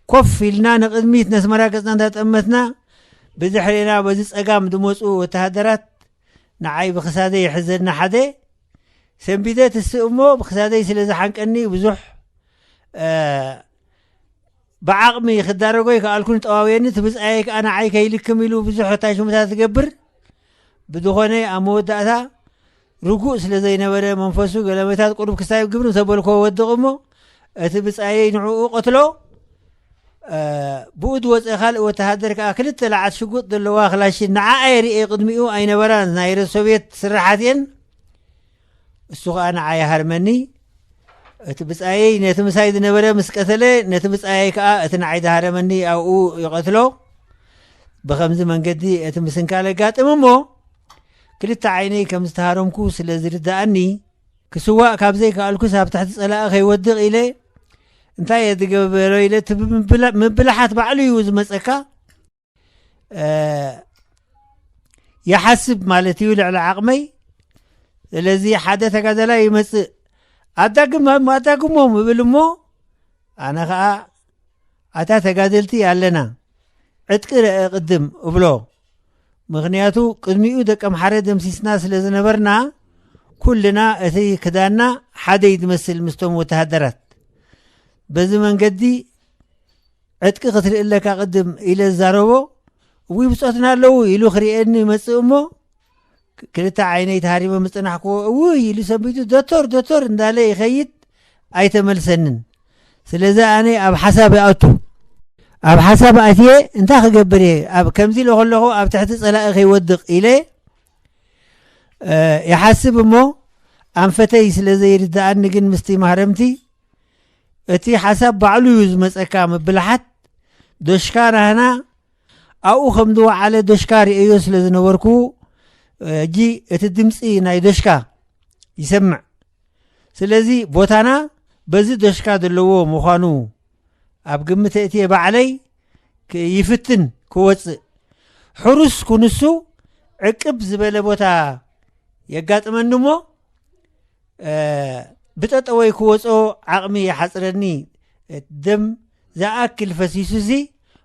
ኮፍ ኢልና ንቕድሚት ነስመራ ገጽና እንዳጠመትና፣ ብድሕሬና በዚ ጸጋም ዝመጹ ወተሃደራት ንዓይ ብክሳደይ ይሕዘና ሓደ። ሰንቢደ ትስእ እሞ ብክሳደይ ስለ ዝሓንቀኒ ብዙሕ፣ እ፣ ብዓቕሚ ክዳረጎ ይከኣልኩን ጠዋውየኒ። እቲ ብጻየይ ከኣ ንዓይ ከይልክም ኢሉ ብዙሕ እታይ ሽሙታት ዝገብር። ብዝኾነ ኣብ መወዳእታ ርጉእ ስለ ዘይነበረ መንፈሱ ገለመታት ቁሩብ ክሳብ ግብሪ ተበልኮ ወድቕ እሞ እቲ ብጻየይ ንዕኡ ቀትሎ። እ፣ ብኡ ዝወጸ ካልእ ወተሃደር ከኣ ክልተ ለዓት ሽጉጥ ዘለዋ ክላሽን ንዓኣ የርእየ ቅድሚኡ ኣይነበራን፣ ናይ ረ-፣ ሶቭየት ስራሓት እየን። እሱ ከኣ ንዓይ ይሃርመኒ። እቲ ብጻየይ ነቲ ምሳይ ዝነበረ ምስ ቀተለ፣ ነቲ ብጻየይ ከኣ እቲ ንዓይ ዝሃረመኒ ኣብኡ ይቐትሎ። ብኸምዚ መንገዲ እቲ ምስንካል ኣጋጥም እሞ፣ ክልተ ዓይነይ ከም ዝተሃረምኩ ስለ ዝርድኣኒ፣ ክስዋእ ካብ ዘይከኣልኩስ ኣብ ትሕቲ ጸላኢ ከይወድቕ ኢለ፣ እንታይ እየ ዝገበሮ ኢለ፣ እቲ ብምብላ-፣ ምብላሓት ባዕሉ እዩ ዝመጸካ። እ፣ ይሓስብ ማለት እዩ ልዕሊ ዓቕመይ። ስለዚ ሓደ ተጋዳላይ ይመጽእ፣ "ኣዳግም-፣ ኣዳግሞም" እብል እሞ፣ ኣነ ኸኣ፣ "ኣታ ተጋደልቲ ኣለና፣ ዕጥቂ ርአ ቅድም" እብሎ። ምኽንያቱ ቅድሚኡ ደቀምሓረ ደምሲስና ስለ ዝነበርና፣ ኩልና እቲ ክዳንና ሓደ እዩ ዝመስል ምስቶም ወተሃደራት። በዚ መንገዲ ዕጥቂ ክትርኢ ኣለካ ቅድም ኢለ ዝዛረቦ፣ "እውይ ብጾትና ኣለዉ" ኢሉ ክርእየኒ ይመጽእ እሞ፣ ክልተ ዓይነይ ተሃሪመ ምስ ጸናሕክዎ፣ "እውይ" ኢሉ ሰንቢቱ፣ "ዶቶር፣ ዶቶር" እንዳለ ይኸይድ፣ ኣይተመልሰንን። ስለዚ ኣነ ኣብ ሓሳብ ይኣቱ። ኣብ ሓሳብ ኣትየ፣ "እንታይ ክገብር እየ? ኣብ ከምዚ ኢለ ከለኹ ኣብ ትሕቲ ጸላኢ ከይወድቕ" ኢለ፣ እ፣ ይሓስብ እሞ፣ ኣንፈተይ ስለ ዘይርድኣኒ ግን ምስቲ ማህረምቲ፣ እቲ ሓሳብ ባዕሉ እዩ ዝመጸካ ምብልሓት። ዶሽካ ናህና ኣብኡ ከም ዝወዓለ ዶሽካ ርእዮ ስለ ዝነበርኩ፣ ሕጂ እቲ ድምጺ ናይ ዶሽካ ይሰምዕ። ስለዚ ቦታና በዚ ዶሽካ ዘለዎ ምዃኑ ኣብ ግምት እትየ ባዕለይ ክ-፣ ይፍትን ክወጽእ። ሕሩስ ኩንሱ ዕቅብ ዝበለ ቦታ የጋጥመኒ እሞ፣ እ፣ ብጠጠወይ ክወጾ ዓቕሚ ይሓጽረኒ። ደም ዝኣክል ፈሲሱሲ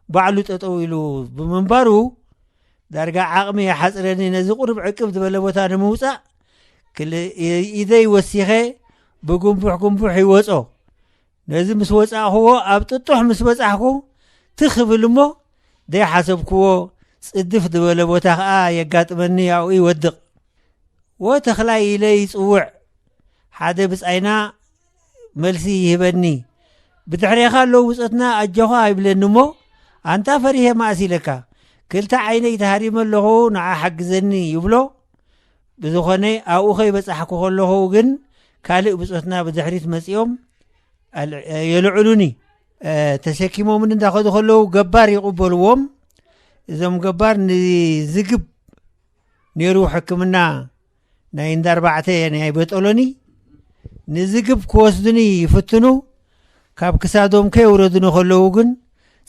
ባዕሉ ጠጠው ኢሉ ብምንባሩ፣ ዳርጋ ዓቕሚ ይሓጽረኒ ነዚ ቁሩብ ዕቅብ ዝበለ ቦታ ንምውጻእ። ክል-፣ ኢ-፣ ኢደይ ወሲኸ ብጉንቡሕ ጉንቡሕ ይወጾ። ነዚ ምስ ወጻእኽዎ ኣብ ጥጡሕ ምስ በጻሕኩ ትኽ እብል እሞ፣ ዘይሓሰብክዎ ጽድፍ ዝበለ ቦታ ኸኣ የጋጥመኒ፣ ኣብኡ ይወድቕ። "ወ ተኽላይ" ኢለ ይጽውዕ። ሓደ ብጻይና መልሲ ይህበኒ። "ብድሕሬኻ ኣለዉ ብጾትና፣ ኣጆኻ" ይብለኒ እሞ፣ ኣንታ ፈሪሄ መኣስ ኢለካ፣ ክልተ ዓይነይ ተሃሪመ ኣለኹ፣ ንዓ ሓግዘኒ ይብሎ። ብዝኾነ ኣብኡ ከይበጻሕኩ ከለኹ ግን ካልእ ብጾትና ብድሕሪት መጺኦም ኣል-፣ የልዕሉኒ። እ፣ ተሰኪሞምን እንዳኸዱ ከለዉ ገባር ይቕበልዎም። እዞም ገባር ንዝግብ ነይሩ ሕክምና ናይ እንዳ ኣርባዕተ ናይ በጠሎኒ፣ ንዝግብ ክወስዱኒ ይፍትኑ። ካብ ክሳዶም ከየውረዱኒ ከለዉ ግን፣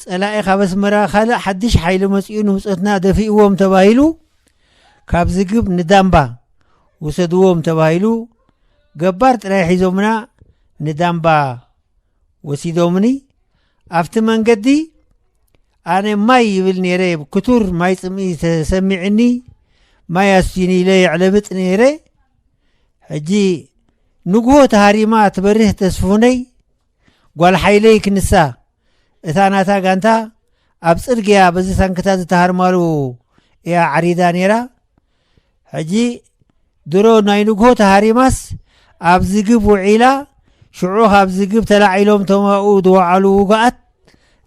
ጸላኢ ካብ ኣስመራ ካልእ ሓድሽ ሓይሊ መጺኡ ንብጾትና ደፊእዎም ተባሂሉ፣ ካብ ዝግብ ንዳምባ ውሰድዎም ተባሂሉ፣ ገባር ጥራይ ሒዞምና ንዳምባ ወሲዶምኒ። ኣብቲ መንገዲ ኣነ ማይ ይብል ነይረ፣ ክቱር ማይ ጽምኢ ተሰሚዕኒ፣ ማይ ኣስቲኒ ኢለ የዕለብጥ ነይረ። ሕጂ ንግሆ ተሃሪማ ትበርህ ተስፉነይ፣ ጓል ሓይለይ ክንሳ፣ እታ ናታ ጋንታ ኣብ ጽርግያ በዚ ታንክታት ዝተሃርማሉ እያ ዓሪዳ ነይራ። ሕጂ ድሮ ናይ ንግሆ ተሃሪማስ ኣብ ዝግብ ውዒላ፣ ሽዑ ካብ ዝግብ ተላዒሎም እቶም ኣብኡ ዝወዓሉ ውጉኣት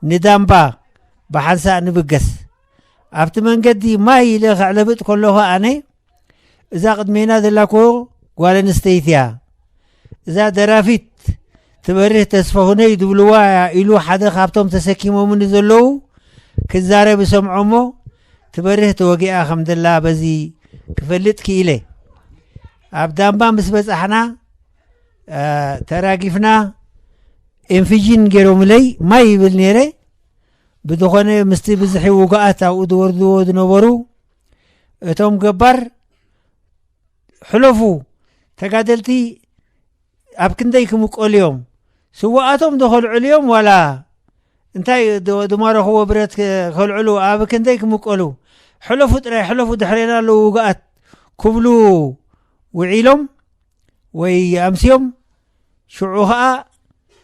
ንዳምባ ብሓንሳእ ንብገስ። ኣብቲ መንገዲ ማይ ኢለ ከዕለብጥ ከለኹ ኣነ፣ እዛ ቅድሜና ዘላ እኮ ጓል ኣንስተይቲ እያ። እዛ ደራፊት ትበርህ ተስፋሁነይ ዝብልዋ እያ ኢሉ ሓደ ካብቶም ተሰኪሞምኒ ዘለዉ ክዛረብ እሰምዖ እሞ፣ ትበርህ ተወጊኣ ከም ዘላ በዚ ክፈልጥ ክኢለ። ኣብ ዳምባ ምስ በጻሕና፣ እ፣ ተራጊፍና፣ ኤንፊጂን ገይሮምለይ፣ ማይ ይብል ነይረ። ብዝኾነ ምስቲ ብዝሒ ውጉኣት ኣብኡ ዝወርድዎ ዝነበሩ እቶም ገባር፣ ሕለፉ፣ ተጋደልቲ ኣብ ክንደይ ክምቀሉ እዮም፣ ስውኣቶም ዶ ከልዕሉ እዮም ዋላ እንታይ ዶ-፣ ዝማረኽዎ ብረት ከ-፣ ከልዕሉ ኣብ ክንደይ ክምቀሉ፣ ሕለፉ ጥራይ ሕለፉ፣ ድሕሬና ኣለዉ ውግኣት ክብሉ ውዒሎም ወይ ኣምስዮም። ሽዑ ኸኣ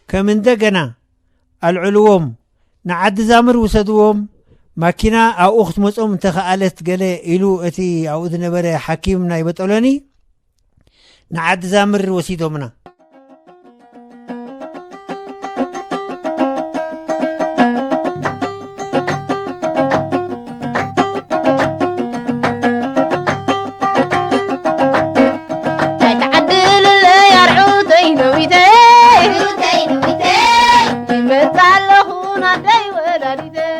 ከም እንደገና ኣልዕልዎም፣ ንዓዲ ዛምር ውሰድዎም፣ ማኪና ኣብኡ ክትመጾም እንተኸኣለት ገለ ኢሉ እቲ ኣብኡ ዝነበረ ሓኪም ናይ በጠሎኒ ንዓዲ ዛምር ወሲዶምና። ኣይትዓድልለይ ኣርዑተይ ነዊተይ፣ ይመጽእ ኣለኹ ናደይ ወላዲተይ።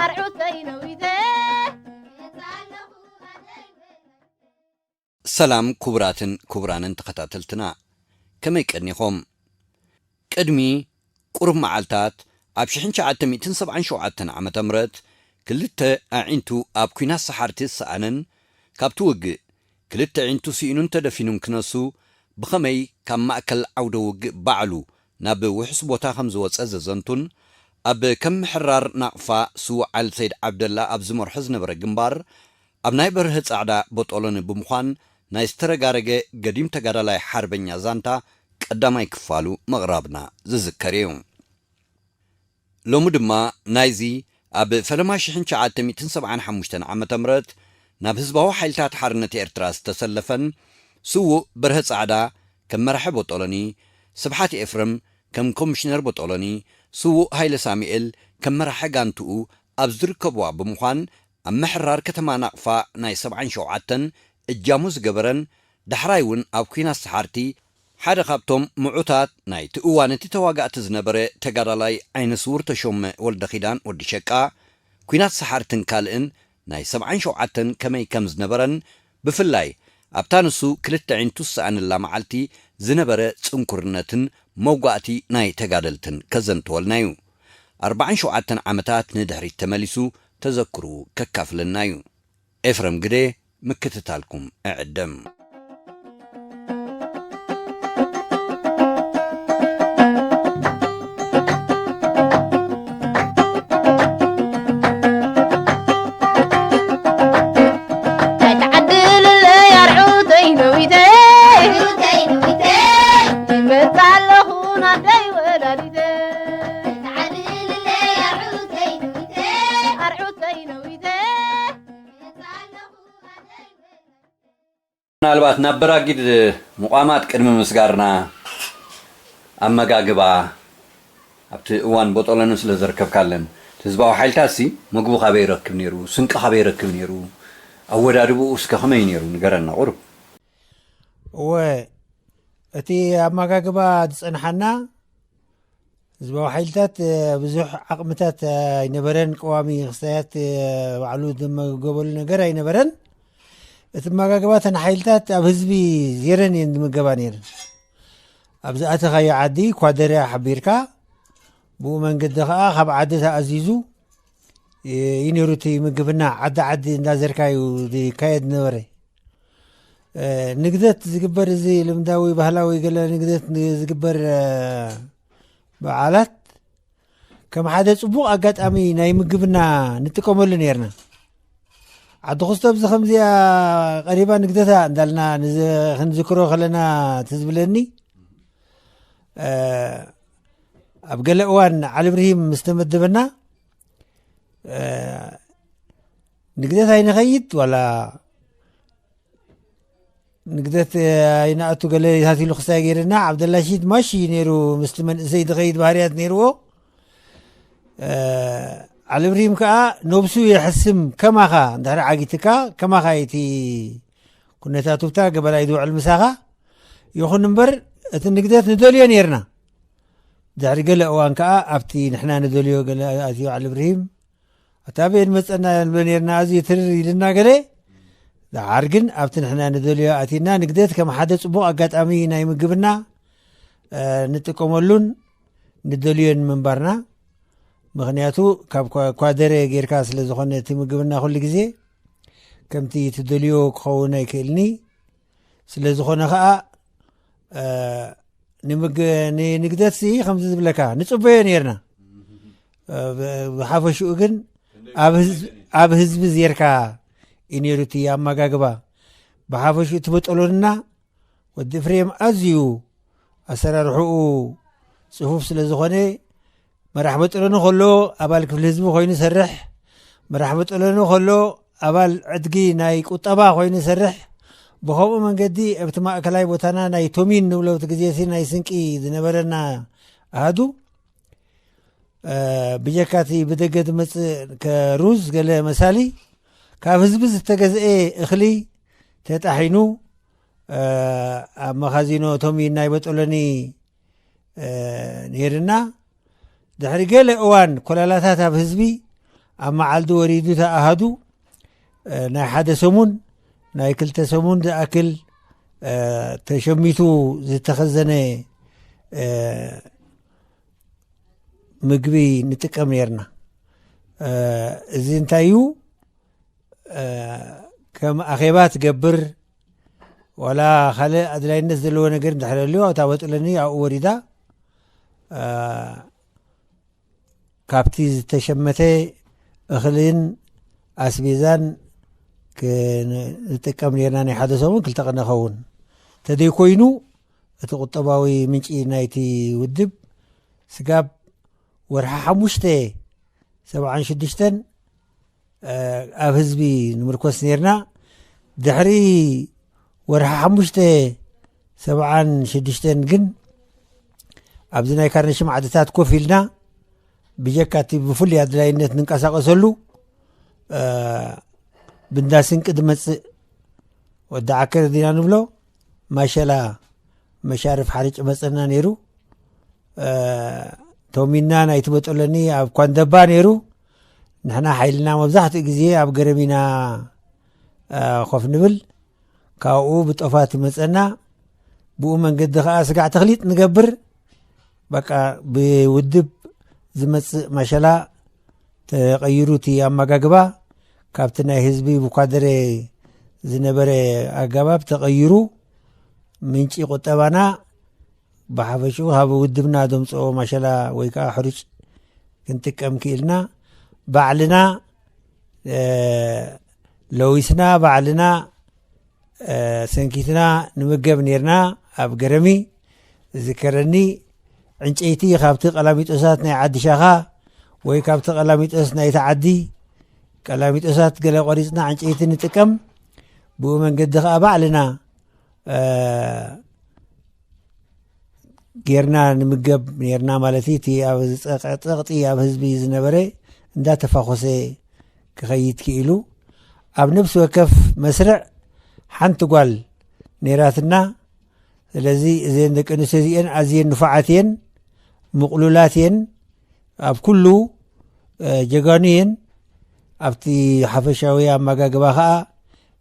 ኣርዑተይ ነዊተይ። ሰላም ክቡራትን ክቡራንን ተኸታተልትና፣ ከመይ ቀኒኹም? ቅድሚ ቁሩብ መዓልታት፣ ኣብ ሽሕን ትሽዓተ ሚእትን ሰብዓን ሸውዓተን ዓመተ ምህረት ክልተ ኣዒንቱ ኣብ ኲናት ሰሓርቲ ዝሰኣነን፣ ካብቲ ውግእ ክልተ ኣዒንቱ ስኢኑን ተደፊኑን ክነሱ፣ ብኸመይ ካብ ማእከል ዓውደ ውግእ ባዕሉ ናብ ውሑስ ቦታ ከም ዝወጸ ዘዘንቱን፣ ኣብ ከም ምሕራር ናቕፋ ስዉእ ዓሊ ሰይድ ዓብደላ ኣብ ዝመርሖ ዝነበረ ግንባር፣ ኣብ ናይ በርሀ ጻዕዳ ቦጦሎኒ ብምዃን ናይ ዝተረጋረገ ገዲም ተጋዳላይ ሓርበኛ ዛንታ ቀዳማይ ክፋሉ ምቕራብና ዝዝከር እዩ። ሎሚ ድማ ናይዚ ኣብ ፈለማ ሽሕን ትሽዓተ ሚእትን ሰብዓን ሓሙሽተን ዓመተ ምህረት ናብ ህዝባዊ ሓይልታት ሓርነት ኤርትራ ዝተሰለፈን ስዉእ በርሀ ጻዕዳ ከም መራሒ ቦጦሎኒ፣ ስብሓት ኤፍረም ከም ኮሚሽነር ቦጦሎኒ፣ ስዉእ ሃይለ ሳሙኤል ከም መራሒ ጋንትኡ ኣብ ዝርከብዋ ብምዃን፣ ኣብ ምሕራር ከተማ ናቕፋ ናይ ሰብዓን ሸውዓተን እጃሙ ዝገበረን፣ ዳሕራይ እውን ኣብ ኲናት ሰሓርቲ ሓደ ካብቶም ምዑታት ናይቲ እዋን እቲ ተዋጋእቲ ዝነበረ ተጋዳላይ ዓይነ ስዉር ተሾመ ወልደኺዳን ወዲ ሸቃ፣ ኲናት ሰሓርትን ካልእን ናይ ሰብዓን ሸውዓተን ከመይ ከም ዝነበረን፣ ብፍላይ ኣብታ ንሱ ክልተ ኣዒንቱ ዝሰኣነላ መዓልቲ ዝነበረ ጽንኩርነትን መውጋእቲ ናይ ተጋደልትን ከዘንትወልና እዩ። ኣርባዓን ሸውዓተን ዓመታት ንድሕሪት ተመሊሱ ተዘክርኡ ከካፍለና እዩ። ኤፍረም ግደ፣ ምክትታልኩም እዕድም። ኣይትዓድልለይ ኣርዑተይ ነዊተይ፣ ይመጽእ ኣለኹ ናደይ ወላዲተይ። ኣርዑተይ ነዊተይ። ምናልባት ናብ በራጊድ ምቋማት ቅድሚ ምስጋርና፣ ኣመጋግባ ኣብቲ እዋን ቦጦሎኒ ስለ ዘርከብካለን፣ እቲ ህዝባዊ ሓይልታት ሲ ምግቡ ካበይ ይረክብ ነይሩ፣ ስንቂ ካበይ ይረክብ ነይሩ፣ ኣወዳድብኡ እስከ ከመይ ነይሩ ንገረና ቁሩብ። እወ፣ እቲ ኣመጋግባ ዝጸንሓና ህዝባዊ ሓይልታት ብዙሕ ዓቕምታት ኣይነበረን። ቀዋሚ ክስታያት ባዕሉ ዝመገበሉ ነገር ኣይነበረን። እቲ መጋግባ እተን ሓይልታት ኣብ ህዝቢ ዜረን እየን ዝምገባ ነይረን። ኣብ ዝኣተኻዮ ዓዲ ኳደርያ ሓቢርካ፣ ብኡ መንገዲ ኸዓ ካብ ዓዲ ተኣዚዙ እዩ ነይሩ እቲ ምግብና። ዓዲ ዓዲ እንዳዘርካ እዩ ዝካየድ ነበረ። ንግደት ዝግበር፣ እዚ ልምዳዊ ባህላዊ ገለ ንግደት ዝግበር በዓላት ከም ሓደ ጽቡቕ ኣጋጣሚ ናይ ምግብና ንጥቀመሉ ነይርና። ዓዲ ክስቶ ኣብዚ ከምዚኣ ቀሪባ ንግደታ እንዳልና ንዝ-፣ ክንዝክሮ ከለና ትዝብለኒ፣ ኣብ ገለ እዋን ዓሊ ብርሂም ምስ ተመደበና፣ ንግደት ኣይንኸይድ ዋላ ንግደት ኣይንኣቱ ገለ ይታት ኢሉ ክስታይ ገይርና። ዓብደላ ሺት ማሽ እዩ ነይሩ፣ ምስቲ መንእሰይ ዝኸይድ ባህርያት ነይርዎ። ዓሊ ብርሂም ከኣ ነብሱ የሕስም፣ ከማኻ እንድሕሪ ዓጊትካ፣ ከማኻ እቲ ኩነታቱብታ ገበላ እዩ ዝውዕል ምሳኻ። ይኹን እምበር እቲ ንግደት ንደልዮ ነይርና። ድሕሪ ገለ እዋን ከኣ ኣብቲ ንሕና ንደልዮ ገለ ኣትዩ ዓሊ ብርሂም። ኣታ ኣበይ ንመጸና ንብሎ ነይርና፣ ኣዝዩ ትርር ኢልና ገለ። ደሓር ግን ኣብቲ ንሕና ንደልዮ ኣቲና፣ ንግደት ከም ሓደ ጽቡቕ ኣጋጣሚ ናይ ምግብና፣ እ፣ ንጥቀመሉን ንደልዮን ምንባርና። ምኽንያቱ ካብ ኳ-፣ ኳደረ ጌርካ ስለ ዝኾነ እቲ ምግብና ኩሉ ግዜ ከምቲ ትደልዮ ክኸውን ኣይክእልኒ። ስለ ዝኾነ ኸኣ፣ እ፣ ንምግ- ንንግደት ሲ ከምዚ ዝብለካ ንፅበዮ ነርና። እ፣ ብ- ብሓፈሽኡ ግን ኣብ ህዝ- ኣብ ህዝቢ ዜርካ እዩ ነይሩ እቲ ኣመጋግባ። ብሓፈሽኡ እቲ በጠሎንና ወዲ ፍሬም ኣዝዩ ኣሰራርሕኡ ፅፉፍ ስለ ዝኾነ፣ መራሕ በጠሎኒ ከሎ ኣባል ክፍሊ ህዝቢ ኮይኑ ይሰርሕ፣ መራሕ በጠሎኒ ከሎ ኣባል ዕድጊ ናይ ቁጠባ ኮይኑ ይሰርሕ። ብኸምኡ መንገዲ ኣብቲ ማእከላይ ቦታና ናይ ቶሚን ንብሎ እቲ ግዜ እቲ ናይ ስንቂ ዝነበረና ኣሃዱ፣ እ፣ ብጀካ እቲ ብደገ ዝመጽእ ከ ሩዝ ገለ መሳሊ፣ ካብ ህዝቢ ዝተገዝኤ እኽሊ ተጣሒኑ፣ እ፣ ኣብ መኻዚኖ ቶሚን ናይ በጠሎኒ፣ እ፣ ነይርና። ድሕሪ ገለ እዋን ኮላላታት ኣብ ህዝቢ ኣብ መዓልዲ ወሪዱ ተኣሃዱ፣ እ፣ ናይ ሓደ ሰሙን፣ ናይ ክልተ ሰሙን ዝኣክል፣ እ፣ ተሸሚቱ ዝተኸዘነ፣ እ፣ ምግቢ ንጥቀም ነርና። እ፣ እዚ እንታይ እዩ? እ፣ ከም ኣኼባ ትገብር፣ ዋላ ካልእ ኣድላይነት ዘለዎ ነገር እንድሕር ኣለዎ፣ ኣብታ በጥለኒ ኣብኡ ወሪዳ፣ እ፣ ካብቲ ዝተሸመተ እኽልን ኣስቤዛን ክን-፣ ንጥቀም ነርና። ናይ ሓደ ሰሙን ክልተ ቅነ ኸውን። ተደይኮይኑ፣ እቲ ቁጠባዊ ምንጪ ናይቲ ውድብ፣ ስጋብ ወርሒ ሓሙሽተ ሰብዓን ሽዱሽተን፣ እ፣ ኣብ ህዝቢ ንምርኮስ ነርና። ድሕሪ ወርሒ ሓሙሽተ ሰብዓን ሽዱሽተን ግን፣ ኣብዚ ናይ ካርነሽም ዓድታት ኮፍ ኢልና፣ ብጀካ እቲ ብፍሉይ ኣድላይነት ንንቀሳቐሰሉ፣ እ፣ ብንዳ ስንቂ ዝመጽእ ወዲ ዓከር ዲና ንብሎ፣ ማሸላ መሻርፍ ሓርጭ መጸና ነይሩ። እ፣ ቶሚና ናይቲ በጠለኒ ኣብ ኳንደባ ነይሩ። ንሕና ሓይልና መብዛሕትኡ ግዜ ኣብ ገረሚና፣ እ፣ ኮፍ ንብል። ካብኡ ብጦፋት ይመጸና። ብኡ መንገዲ ኸኣ ስጋዕ ተኽሊጥ ንገብር። በቃ ብውድብ ዝመጽእ ማሸላ ተቐይሩ፣ እቲ ኣመጋግባ ካብቲ ናይ ህዝቢ ብኳደረ ዝነበረ ኣገባብ ተቐይሩ፣ ምንጪ ቁጠባና ብሓፈሽኡ ካብ ውድብና ዘምጽኦ ማሸላ ወይ ከዓ ሕሩጭ ክንጥቀም ክኢልና። ባዕልና፣ እ፣ ለዊስና፣ ባዕልና፣ እ፣ ሰንኪትና ንምገብ ነርና። ኣብ ገረሚ ዝከረኒ፣ ዕንጨይቲ ካብቲ ቀላሚጦሳት ናይ ዓዲ ሻኻ ወይ ካብቲ ቀላሚጦስ ናይቲ ዓዲ፣ ቀላሚጦሳት ገለ ቆሪጽና ዕንጨይቲ ንጥቀም። ብኡ መንገዲ ኸኣ ባዕልና፣ እ፣ ጌርና ንምገብ ኔርና ማለት እዩ። እቲ ኣብ ጸቕ-፣ ጸቕጢ ኣብ ህዝቢ ዝነበረ እንዳተፋኾሰ ክኸይድ ክኢሉ። ኣብ ነፍሲ ወከፍ መስርዕ ሓንቲ ጓል ኔራትና። ስለዚ እዘን ደቂ ኣንስትዮ እዚአን ኣዝየን ንፉዓት እየን፣ ምቕሉላት እየን። ኣብ ኩሉ፣ እ፣ ጀጋኑ እየን። ኣብቲ ሓፈሻዊ ኣመጋግባ ኸኣ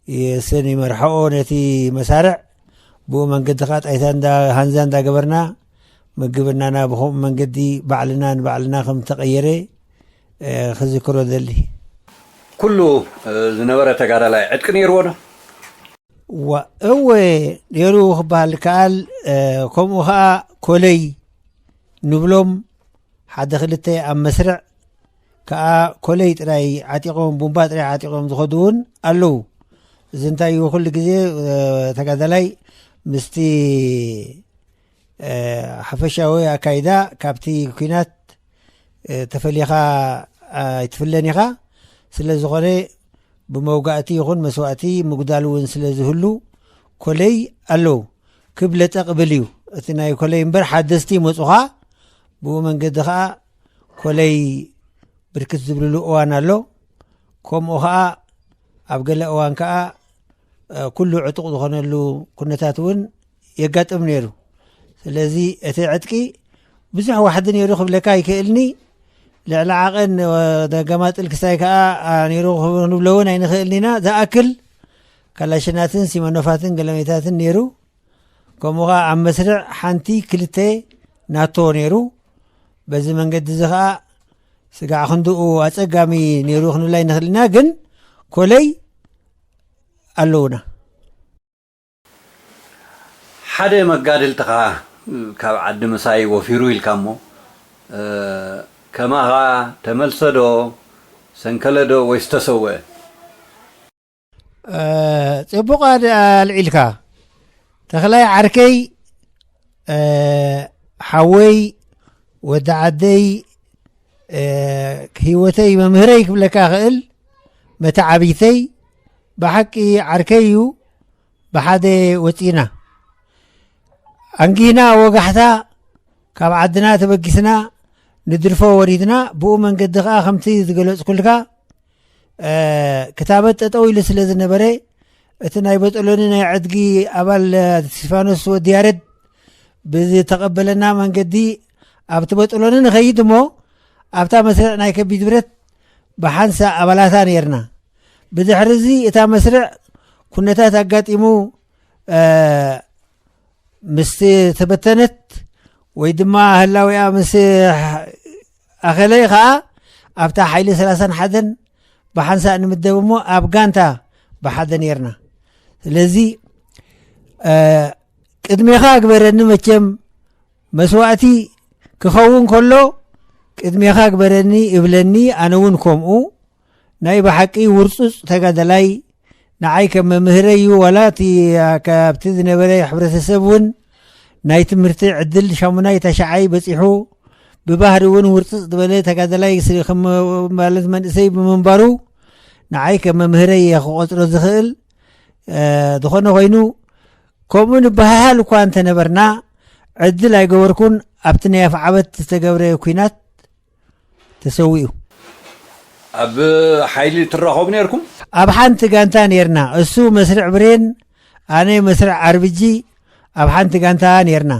የሰን ይመርሐኦ ነቲ መሳርዕ። ብኡ መንገዲ ኸኣ ጣይታ እንዳ-፣ ሃንዛ እንዳገበርና ምግብናና ብኸምኡ መንገዲ ባዕልና ንባዕልና ከም ተቐየረ፣ እ፣ ክዝክሮ ደሊ። ኩሉ፣ እ፣ ዝነበረ ተጋዳላይ ዕጥቂ ነይርዎ ዶ? ዋ፣ እወ፣ ነይሩ ክበሃል ከኣል። እ፣ ከምኡ ኸኣ ኮለይ ንብሎም ሓደ ክልተ ኣብ መስርዕ ከኣ ኮለይ ጥራይ ዓጢቖም፣ ቡምባ ጥራይ ዓጢቖም ዝኸዱ እውን ኣለዉ። እዚ እንታይ እዩ? ኩሉ ግዜ፣ እ፣ ተጋዳላይ ምስቲ፣ እ፣ ሓፈሻዊ ኣካይዳ ካብቲ ኲናት፣ እ፣ ተፈሊኻ ኣይትፍለን ኢኻ። ስለ ዝኾነ ብመውጋእቲ ይኹን መስዋእቲ ምጉዳል እውን ስለ ዝህሉ ኮለይ ኣለዉ። ክብ ለጠ ቅብል እዩ እቲ ናይ ኮለይ እምበር ሓደስቲ ይመጹኻ። ብኡ መንገዲ ኸኣ ኮለይ ብርክት ዝብልሉ እዋን ኣሎ። ከምኡ ኸኣ ኣብ ገለ እዋን ከኣ፣ እ፣ ኩሉ ዕጡቕ ዝኾነሉ ኩነታት እውን የጋጥም ነይሩ። ስለዚ እቲ ዕጥቂ ብዙሕ ዋሕዲ ነይሩ ክብለካ ኣይክእልኒ። ልዕሊ ዓቐን፣ እ፣ ደገማጥል ክሳይ ከኣ፣ ኣ፣ ነይሩ ክንብሎ እውን ኣይንኽእልን ኢና። ዝኣክል ካላሽናትን ሲመኖፋትን ገለሜታትን ነይሩ። ከምኡ ኸኣ ኣብ መስርዕ ሓንቲ ክልተ ናቶ ነይሩ። በዚ መንገዲ እዚ ኸኣ ስጋዕ ክንድኡ ኣጸጋሚ ነይሩ ክንብል ኣይንኽእል ኢና፣ ግን ኮለይ ኣለዉና። ሓደ መጋድልትኻ ካብ ዓዲ ምሳይ ወፊሩ ኢልካ እሞ፣ እ፣ ከማኻ ተመልሰ ዶ፣ ሰንከለ ዶ ወይስ ተሰወአ? እ፣ ጽቡቕ ኣድ-፣ ኣልዒልካ። ተኽላይ ዓርከይ፣ እ፣ ሓወይ፣ ወዲ ዓደይ፣ እ፣ ህይወተይ መምህረይ ክብለካ ክእል፣ መተዓቢተይ፣ ብሓቂ ዓርከይ እዩ። ብሓደ ወጺእና። ኣንጊህና ወጋሕታ ካብ ዓድና ተበጊስና ንድርፎ ወሪድና። ብኡ መንገዲ ከኣ ከምቲ ዝገለጽኩልካ፣ እ፣ ክታበት ጠጠው ኢሉ ስለ ዝነበረ፣ እቲ ናይ በጠሎኒ ናይ ዕድጊ ኣባል፣ እ፣ ስቲፋኖስ ወዲ ያረድ ብዝተቐበለና መንገዲ ኣብቲ በጠሎኒ ንኸይድ እሞ፣ ኣብታ መስርዕ ናይ ከቢድ ብረት ብሓንሳእ ኣባላታ ነይርና። ብድሕሪ እዚ እታ መስርዕ ኩነታት ኣጋጢሙ፣ እ፣ ምስ ተበተነት ወይ ድማ ህላዊኣ ምስ ኣኸለ ከኣ ኣብታ ሓይሊ ሰላሳን ሓደን ብሓንሳእ ንምደብ እሞ ኣብ ጋንታ ብሓደ ነይርና። ስለዚ፣ እ፣ ቅድሜኻ ግበረኒ፣ መቸም መስዋእቲ ክኸውን ከሎ ቅድሜኻ ግበረኒ እብለኒ፣ ኣነ እውን ከምኡ። ናይ ብሓቂ ውርጹጽ ተጋዳላይ፣ ንዓይ ከም መምህረይ እዩ፣ ዋላ እቲ፣ አ፣ ካብቲ ዝነበረ ሕብረተሰብ እውን ናይ ትምህርቲ ዕድል ሻሙናይ ታሽዓይ በጺሑ፣ ብባህሪ እውን ውርጽጽ ዝበለ ተጋዳላይ ስ-፣ ከም ማለት መንእሰይ ብምንባሩ፣ ንዓይ ከም መምህረይ እየ ክቖጽሮ ዝኽእል። እ፣ ዝኾነ ኮይኑ፣ ከምኡ ንበሃሃል እኳ እንተነበርና፣ ዕድል ኣይገበርኩን። ኣብቲ ናይ ኣፍዓበት ዝተገብረ ኲናት ተሰዊኡ። ኣብ ሓይሊ ትራኸቡ ነይርኩም? ኣብ ሓንቲ ጋንታ ነይርና። እሱ መስርዕ ብሬን፣ ኣነ መስርዕ ኣርብጂ፣ ኣብ ሓንቲ ጋንታ ነይርና።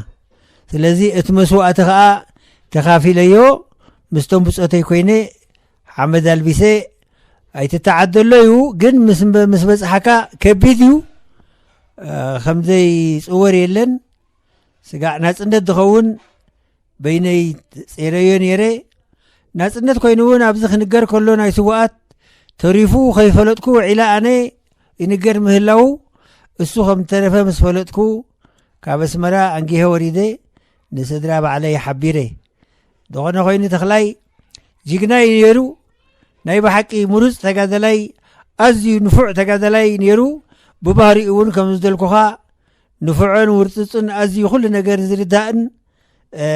ስለዚ እቲ መስዋእቲ ኸኣ ተኻፊለዮ፣ ምስቶም ብጾተይ ኮይነ ሓመድ ኣልቢሰ። ኣይትተዓደሎ እዩ፣ ግን ምስ፣ ምስ በጽሓካ ከቢድ እዩ። እ፣ ከም ዘይጽወር የለን። ስጋዕ ናጽነት ዝኸውን በይነይ ጼረዮ ነይረ። ናጽነት ኮይኑ እውን ኣብዚ ክንገር ከሎ ናይ ስውኣት ተሪፉ ከይፈለጥኩ ውዒለ ኣነ ይንገር ምህላዉ፣ እሱ ከም ዝተረፈ ምስ ፈለጥኩ ካብ ኣስመራ ኣንጊሀ ወሪደ ንስድራ ባዕለይ ሓቢረ። ዝኾነ ኮይኑ ተኽላይ ጅግና እዩ ነይሩ። ናይ ብሓቂ ምሩጽ ተጋዳላይ፣ ኣዝዩ ንፉዕ ተጋዳላይ ነይሩ። ብባህሪኡ እውን ከም ዝደልኩኻ ንፉዕን ውርጽጽን ኣዝዩ ኩሉ ነገር ዝርዳእን፣ እ፣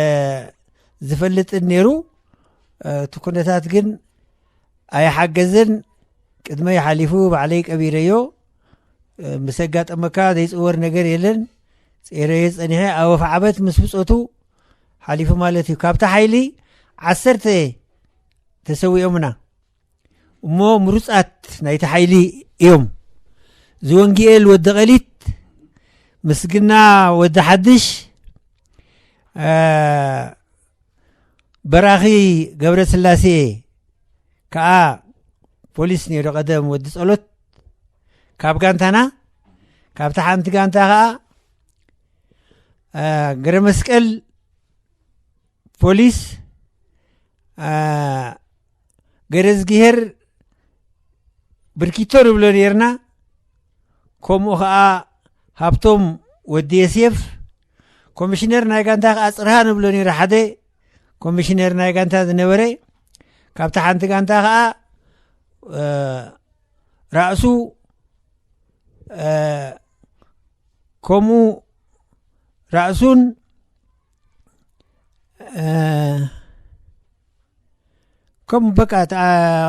ዝፈልጥን ነይሩ። እ፣ እቲ ኩነታት ግን ኣይሓገዘን። ቅድመይ ሓሊፉ ባዕለይ ቀቢረዮ። እ፣ ምስ ኣጋጠመካ ዘይጽወር ነገር የለን። ጼረዮ ጸኒሐ ኣብ ኣፍዓበት ምስ ብጾቱ ሓሊፉ ማለት እዩ። ካብቲ ሓይሊ ዓሰርተ ተሰዊኦምና። እሞ ምሩጻት ናይቲ ሓይሊ እዮም። ዝወንጊኤል ወዲ ቀሊት፣ ምስግና ወዲ ሓድሽ፣ እ፣ በራኺ ገብረስላሴ ከኣ ፖሊስ ነይሩ ቀደም፣ ወዲ ጸሎት ካብ ጋንታና፣ ካብታ ሓንቲ ጋንታ ከኣ፣ እ፣ ገረመስቀል ፖሊስ፣ እ፣ ገረዝግሄር ብርኪቶ ንብሎ ነይርና። ከምኡ ኸኣ ሃብቶም ወዲ የሴፍ፣ ኮሚሽነር ናይ ጋንታ ኸኣ ጽርሃ ንብሎ ነይሩ፣ ሓደ ኮሚሽነር ናይ ጋንታ ዝነበረ። ካብታ ሓንቲ ጋንታ ኸኣ፣ እ፣ ራእሱ፣ እ፣ ከምኡ ራእሱን፣ እ፣ ከም በቃ፣ ታ-፣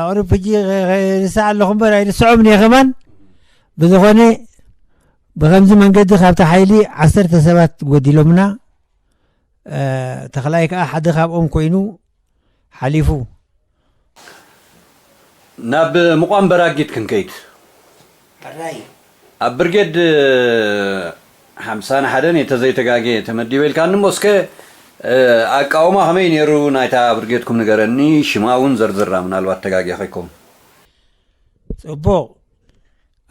ቁሩብ ሕጂ ርሳዕ ኣለኹ እምበር ኣይርስዖምን እየ ከማን። ብዝኾነ፣ ብኸምዚ መንገዲ ካብቲ ሓይሊ ዓሰርተ ሰባት ጎዲሎምና። እ፣ ተኽላይ ከኣ ሓደ ካብኦም ኮይኑ ሓሊፉ። ናብ ምቋም በራጊድ ክንከይድ። ሕራይ። ኣብ ብርጌድ ሓምሳን ሓደን እየ ተዘይተጋግየ ተመዲበ ኢልካኒ እሞ፣ እስከ፣ እ፣ ኣቃውማ ከመይ ነይሩ ናይታ ብርጌድኩም ንገረኒ፣ ሽማ እውን ዘርዝራ፣ ምናልባት ተጋግየ ከይከውን። ጽቡቕ።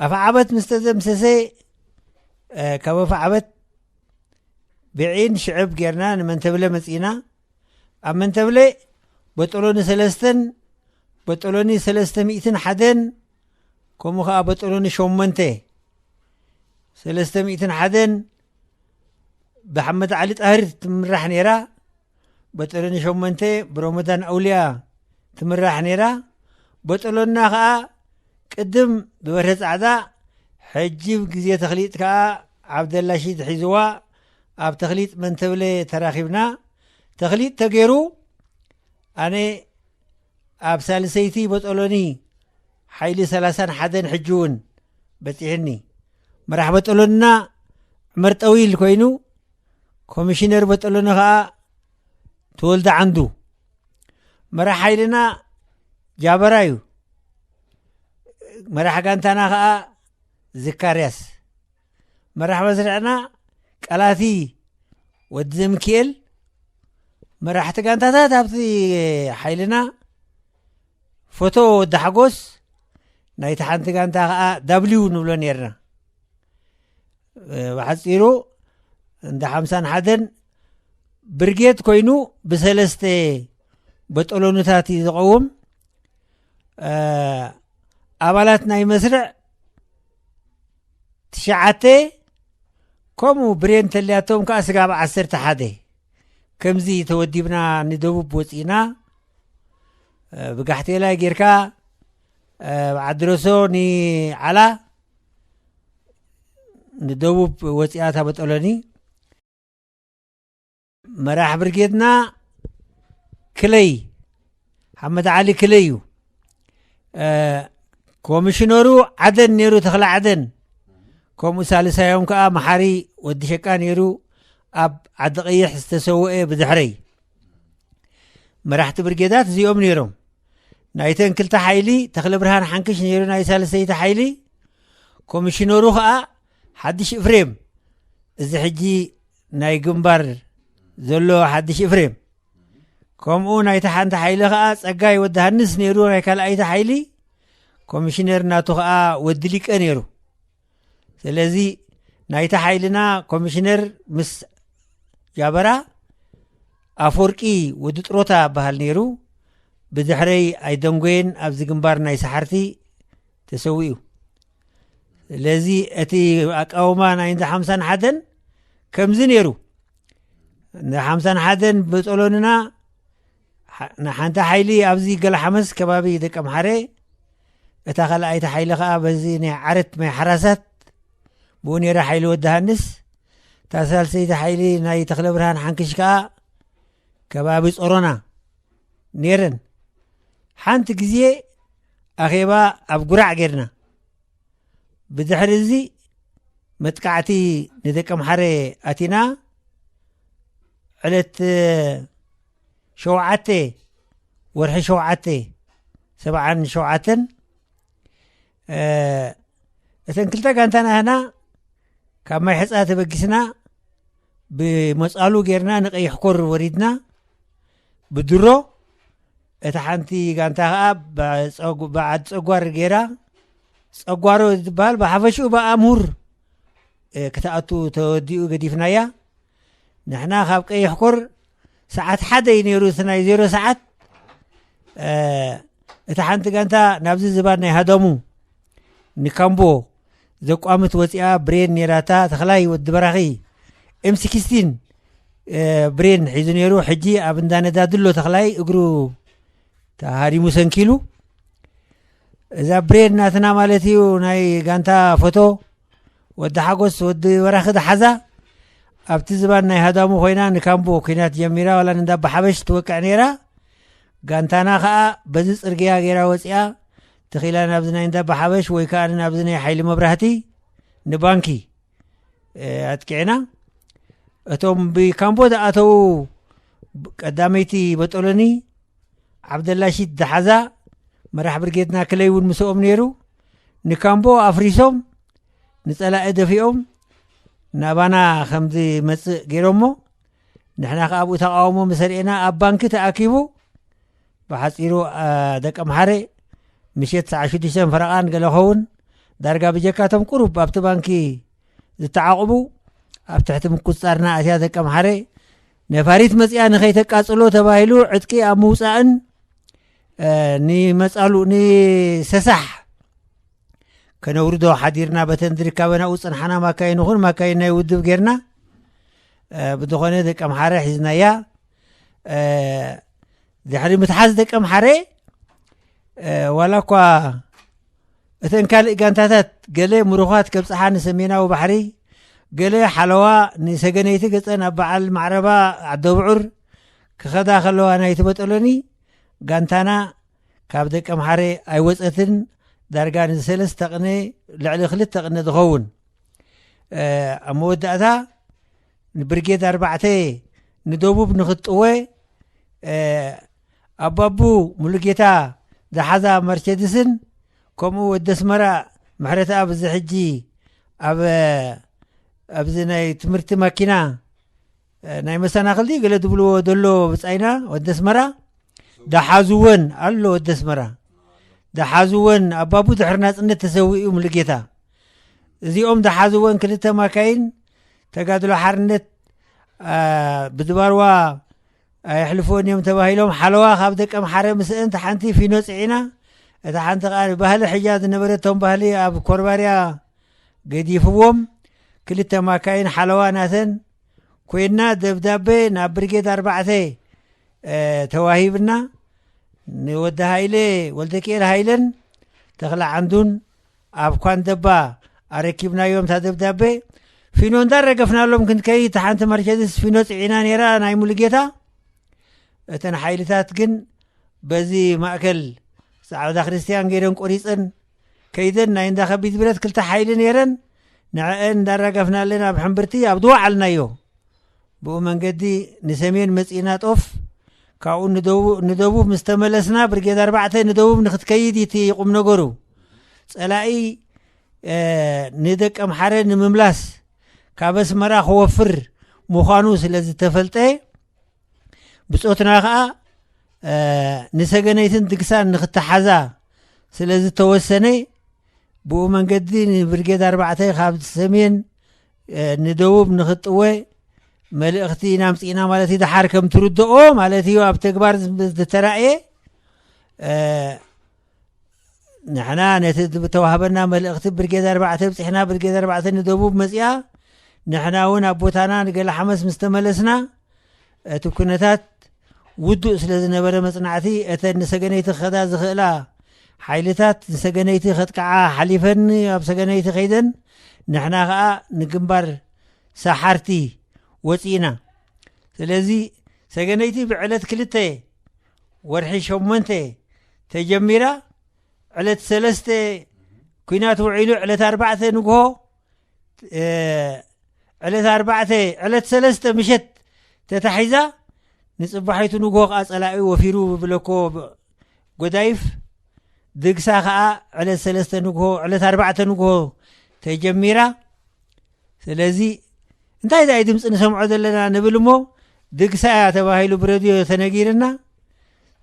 ኣፍዓበት ምስ ተደምሰሰ፣ እ፣ ካብ ኣፍዓበት ብዒን ሽዕብ ጌርና ንመንተብለ መጺእና። ኣብ መንተብለ በጠሎኒ ሰለስተን፣ በጠሎኒ ሰለስተ ሚእትን ሓደን፣ ከምኡ ኸኣ በጠሎኒ ሸሞንተ፣ ሰለስተ ሚእትን ሓደን፣ ብሓመድ ዓሊ ጣህር ትምራሕ ነይራ። በጠሎኒ ሸሞንተ ብሮመዳን ኣውልያ ትምራሕ ነይራ። በጠሎና ኸኣ ቅድም ብበርሀ ጻዕዳ፣ ሕጂ ግዜ ተኽሊጥ ከኣ ዓብደላሺድ ሒዝዋ። ኣብ ተኽሊጥ መንተብለ ተራኺብና። ተኽሊጥ ተገይሩ፣ ኣነ ኣብ ሳልሰይቲ በጠሎኒ ሓይሊ ሰላሳን ሓደን ሕጂ እውን በጺሕኒ። መራሕ በጠሎንና ዕመር ጠዊል ኮይኑ፣ ኮሚሽነር በጠሎኒ ኸኣ ተወልደ ዓንዱ። መራሕ ሓይልና ጃበራ እዩ። መራሕ ጋንታና ኸኣ ዝካርያስ። መራሕ መስርዕና ቀላቲ ወዲ ዘምክኤል። መራሕቲ ጋንታታት ኣብቲ ሓይልና፣ ፎቶ ወዲ ሓጎስ፣ ናይቲ ሓንቲ ጋንታ ኸኣ ዳብሊው ንብሎ ነርና። እ፣ ብሓጺሩ እንዳ ሓምሳን ሓደን ብርጌድ ኮይኑ ብሰለስተ በጠሎንታት እዩ ዝቐውም። እ፣ ኣባላት ናይ መስርዕ ትሽዓተ፣ ከምኡ ብሬን ተልያቶም ከኣ ስጋብ ዓሰርተ ሓደ። ከምዚ ተወዲብና ንደቡብ ወጺእና። እ፣ ብጋሕቴላይ ጌርካ፣ እ፣ ዓድረሶ ንዓላ ንደቡብ ወጺኣ እታ በጠሎኒ። መራሕ ብርጌድና ክለይ፣ ሓመድ ዓሊ ክለይ እዩ። እ፣ ኮሚሽነሩ ዓደን ነይሩ፣ ተኽለ ዓደን። ከምኡ ሳልሳዮም ከኣ መሓሪ ወዲ ሸቃ ነይሩ፣ ኣብ ዓዲ ቀይሕ ዝተሰወኤ ብድሕረይ። መራሕቲ ብርጌዳት እዚኦም ነይሮም። ናይተን ክልተ ሓይሊ፣ ተኽለ ብርሃን ሓንክሽ ነይሩ ናይ ሳልሰይቲ ሓይሊ፣ ኮሚሽነሩ ኸኣ ሓድሽ እፍሬም፣ እዚ ሕጂ ናይ ግንባር ዘሎ ሓድሽ እፍሬም። ከምኡ ናይታ ሓንቲ ሓይሊ ኸኣ ጸጋይ ወዲ ሃንስ ነይሩ፣ ናይ ካልኣይቲ ሓይሊ ኮሚሽነር ናቱ ኸኣ ወዲ ሊቀ ነይሩ። ስለዚ ናይታ ሓይልና ኮሚሽነር ምስ ጃበራ ኣፈወርቂ ወዲ ጥሮታ በሃል ነይሩ። ብድሕረይ ኣይደንጎየን ኣብዚ ግንባር ናይ ሰሓርቲ ተሰዊኡ። ስለዚ እቲ ኣቃውማ ናይ እንዳ ሓምሳን ሓደን ከምዚ ነይሩ። እንዳ ሓምሳን ሓደን በጠሎንና ሓ-፣ ንሓንቲ ሓይሊ ኣብዚ ገለ ሓመስ ከባቢ ደቂ ኣምሓረ፣ እታ ካልኣይቲ ሓይሊ ኸኣ በዚ ናይ ዓረት ማይ ሓራሳት ብኡ ነይራ ሓይሊ ወዲ ሃንስ። እታ ሳልሰይቲ ሓይሊ ናይ ተኽለ ብርሃን ሓንክሽ ከኣ ከባቢ ጾሮና ነይረን። ሓንቲ ግዜ ኣኼባ ኣብ ጉራዕ ጌርና። ብድሕሪ እዚ መጥቃዕቲ ንደቂ ኣምሓረ ኣቲና። ዕለት ሸውዓተ ወርሒ ሸውዓተ ሰብዓን ሸውዓተን፣ እ፣ እተን ክልተ ጋንታና ህና ካብ ማይ ሕፃ ተበጊስና ብመጻሉ ጌርና ንቀይሕ ኮር ወሪድና ብድሮ። እታ ሓንቲ ጋንታ ኸኣ ብጸጉ-፣ ብዓድ ጸጓር ጌራ፣ ጸጓሮ ዝበሃል ብሓፈሽኡ ብኣምሁር፣ እ፣ ክትኣቱ ተወዲኡ ገዲፍናያ። ንሕና ካብ ቀይሕ ኮር ሰዓት ሓደ እዩ ነይሩ፣ እቲ ናይ ዜሮ ሰዓት። እ፣ እታ ሓንቲ ጋንታ ናብዚ ዝባን ናይ ሃዳሙ ንካምቦ ዘቋምት ወፂኣ ብሬን ነይራታ። ተኽላይ ወዲ በራኺ ኤም ሲክስቲን፣ እ፣ ብሬን ሒዙ ነይሩ። ሕጂ ኣብ እንዳ ነዳድሎ ተኽላይ እግሩ ተሃሪሙ ሰንኪሉ። እዛ ብሬን ናትና ማለት እዩ፣ ናይ ጋንታ ፎቶ። ወዲ ሓጎስ ወዲ በራኺ ዝሓዛ ኣብቲ ዝባን ናይ ሃዳሙ ኮይና ንካምቦ ኩናት ጀሚራ፣ ዋላ ንእንዳ ኣባሓበሽ ትወቅዕ ነይራ። ጋንታና ኸኣ በዚ ጽርግያ ገይራ ወጺኣ፣ ተኺላ ናብዚ ናይ እንዳ ኣባሓበሽ ወይ ከኣ ናብዚ ናይ ሓይሊ መብራህቲ ንባንኪ፣ እ፣ ኣጥቂዕና። እቶም ብካምቦ ዝኣተዉ ቀዳመይቲ በጠሎኒ ዓብደላሺት ዝሓዛ መራሕ ብርጌድና ክለይ እውን ምስኦም ነይሩ። ንካምቦ ኣፍሪሶም፣ ንጸላኢ ደፊኦም፣ ናባና ከም ዝመጽእ ገይሮሞ። ንሕና ከኣ ኣብኡ ተቃውሞ ምስ ኣርእየና ኣብ ባንኪ ተኣኪቡ። ብሓጺሩ፣ ኣ፣ ደቂ ኣምሓረ ምሸት ሰዓት ሽዱሽተ ፈረቓን ገለ ኸውን ዳርጋ ብጀካቶም ቁሩብ ኣብቲ ባንኪ ዝተዓቕቡ ኣብ ትሕቲ ምቁጽጻርና ኣትያ ደቂ ኣምሓረ ነፋሪት መጺኣ ንኸይተቃጽሎ ተባሂሉ ዕጥቂ ኣብ ምውጻእን፣ እ፣ ንመጻሉ፣ ንሰሳሕ ከነውርዶ ሓዲርና በተን ዝርካበ ናብኡ ጽንሓና ማካይን ይኹን ማካይን ናይ ውድብ ጌርና። እ፣ ብዝኾነ ደቂ ኣምሓረ ሒዝናያ። እ፣ ድሕሪ ምትሓዝ ደቂ ኣምሓረ፣ እ፣ ዋላ እኳ እተን ካልእ ጋንታታት ገለ ምሩኻት ከብጽሓ ንሰሜናዊ ባሕሪ፣ ገለ ሓለዋ ንሰገነይቲ ገጸን ኣብ በዓል ማዕረባ ዓደብዑር ክኸዳ ከለዋ፣ ናይቲ በጠሎኒ ጋንታና ካብ ደቂ ኣምሓረ ኣይወጸትን። ዳርጋ ንሰለስተ ቅነ፣ ልዕሊ ክልተ ቅነ ዝኸውን፣ እ፣ ኣብ መወዳእታ ንብርጌድ ኣርባዕተ ንደቡብ ንኽትጥወ፣ እ፣ ኣባቡ ሙሉጌታ ዝሓዛ መርቸድስን ከምኡ ወዲ ኣስመራ ምሕረተኣብ፣ እዚ ሕጂ ኣብ፣ ኣብዚ ናይ ትምህርቲ ማኪና፣ እ፣ ናይ መሰናኽል ድዩ ገለ ዝብልዎ ዘሎ ብጻይና ወዲ ኣስመራ፣ ደሓዝወን ኣሎ። ወዲ ኣስመራ ደሓዝወን፣ ኣባቡ ድሕሪ ናጽነት ተሰዊኡ ሙሉጌታ። እዚኦም ደሓዝወን ክልተ ማካይን ተጋድሎ ሓርነት፣ አ፣ ብድባርዋ ኣየሕልፍዎን እዮም ተባሂሎም፣ ሓለዋ ካብ ደቂ ኣምሓረ ምስአን፣ እታ ሓንቲ ፊኖ ጽዒና፣ እታ ሓንቲ ከኣ ባህሊ ሕጃ ዝነበረቶም ባህሊ ኣብ ኮርባርያ ገዲፍዎም። ክልተ ማካይን ሓለዋ ናተን ኮይና፣ ደብዳቤ ናብ ብርጌድ ኣርባዕተ፣ እ፣ ተዋሂብና። ንወዲ ሃይለ፣ ወልደኪኤል ሃይለን ተኽለ ዓንዱን ኣብ ኳንደባ ኣረኪብናዮም እታ ደብዳቤ። ፊኖ እንዳረገፍናሎም ክንከይድ፣ እታ ሓንቲ መርቸዲስ ፊኖ ጽዒና ነይራ፣ ናይ ሙሉጌታ። እተን ሓይልታት ግን በዚ ማእከል ጻዕዳ ክርስትያን ገይረን ቆሪጸን ከይደን፣ ናይ እንዳ ከቢድ ብረት ክልተ ሓይሊ ነይረን። ንዕአን እንዳራገፍናለን ኣብ ሕምብርቲ ኣብ ድወዓልናዮ። ብኡ መንገዲ ንሰሜን መጺእና ጦፍ፣ ካብኡ ንደቡ-፣ ንደቡብ ምስ ተመለስና፣ ብርጌድ ኣርባዕተ ንደቡብ ንክትከይድ እዩ እቲ ቁም ነገሩ። ጸላኢ፣ እ፣ ንደቂ ኣምሓረ ንምምላስ ካብ ኣስመራ ክወፍር ምዃኑ ስለ ዝተፈልጠ፣ ብጾትና ከኣ፣ እ፣ ንሰገነይትን ድግሳን ንክተሓዛ ስለ ዝተወሰነ፣ ብኡ መንገዲ ንብርጌድ ኣርባዕተ ካብ ሰሜን፣ እ፣ ንደቡብ ንክጥወ መልእኽቲ ኢና ኣምጺእና ማለት እዩ። ደሓር ከም ትርድኦ ማለት እዩ፣ ኣብ ተግባር ዝ-፣ ዝተራእየ። እ፣ ንሕና ነቲ ዝተዋህበና መልእኽቲ ብርጌድ ኣርባዕተ ኣብጺሕና፣ ብርጌድ ኣርባዕተ ንደቡብ መጺኣ፣ ንሕና እውን ኣብ ቦታና ንገለ ሓመስ ምስ ተመለስና፣ እቲ ኩነታት ውዱእ ስለ ዝነበረ መጽናዕቲ፣ እተን ንሰገነይቲ ክኸዳ ዝኽእላ ሓይልታት ንሰገነይቲ ከጥቅዓ ሓሊፈን ኣብ ሰገነይቲ ከይደን፣ ንሕና ኸኣ ንግንባር ሰሓርቲ ወጺእና። ስለዚ ሰገነይቲ ብዕለት ክልተ ወርሒ ሸሞንተ ተጀሚራ፣ ዕለት ሰለስተ ኲናት ውዒሉ፣ ዕለት ኣርባዕተ ንግሆ፣ እ፣ ዕለት ኣርባዕተ፣ ዕለት ሰለስተ ምሸት ተታሒዛ፣ ንጽባሒቱ ንግሆ ከኣ ጸላኢ ወፊሩ ብብለኮ ብ-፣ ጎዳይፍ፣ ድግሳ ከኣ ዕለት ሰለስተ ንግሆ፣ ዕለት ኣርባዕተ ንግሆ ተጀሚራ። ስለዚ እንታይ እንታይ ድምፂ ንሰምዖ ዘለና ንብል እሞ፣ ድግሳ እያ ተባሂሉ ብረድዮ ተነጊርና።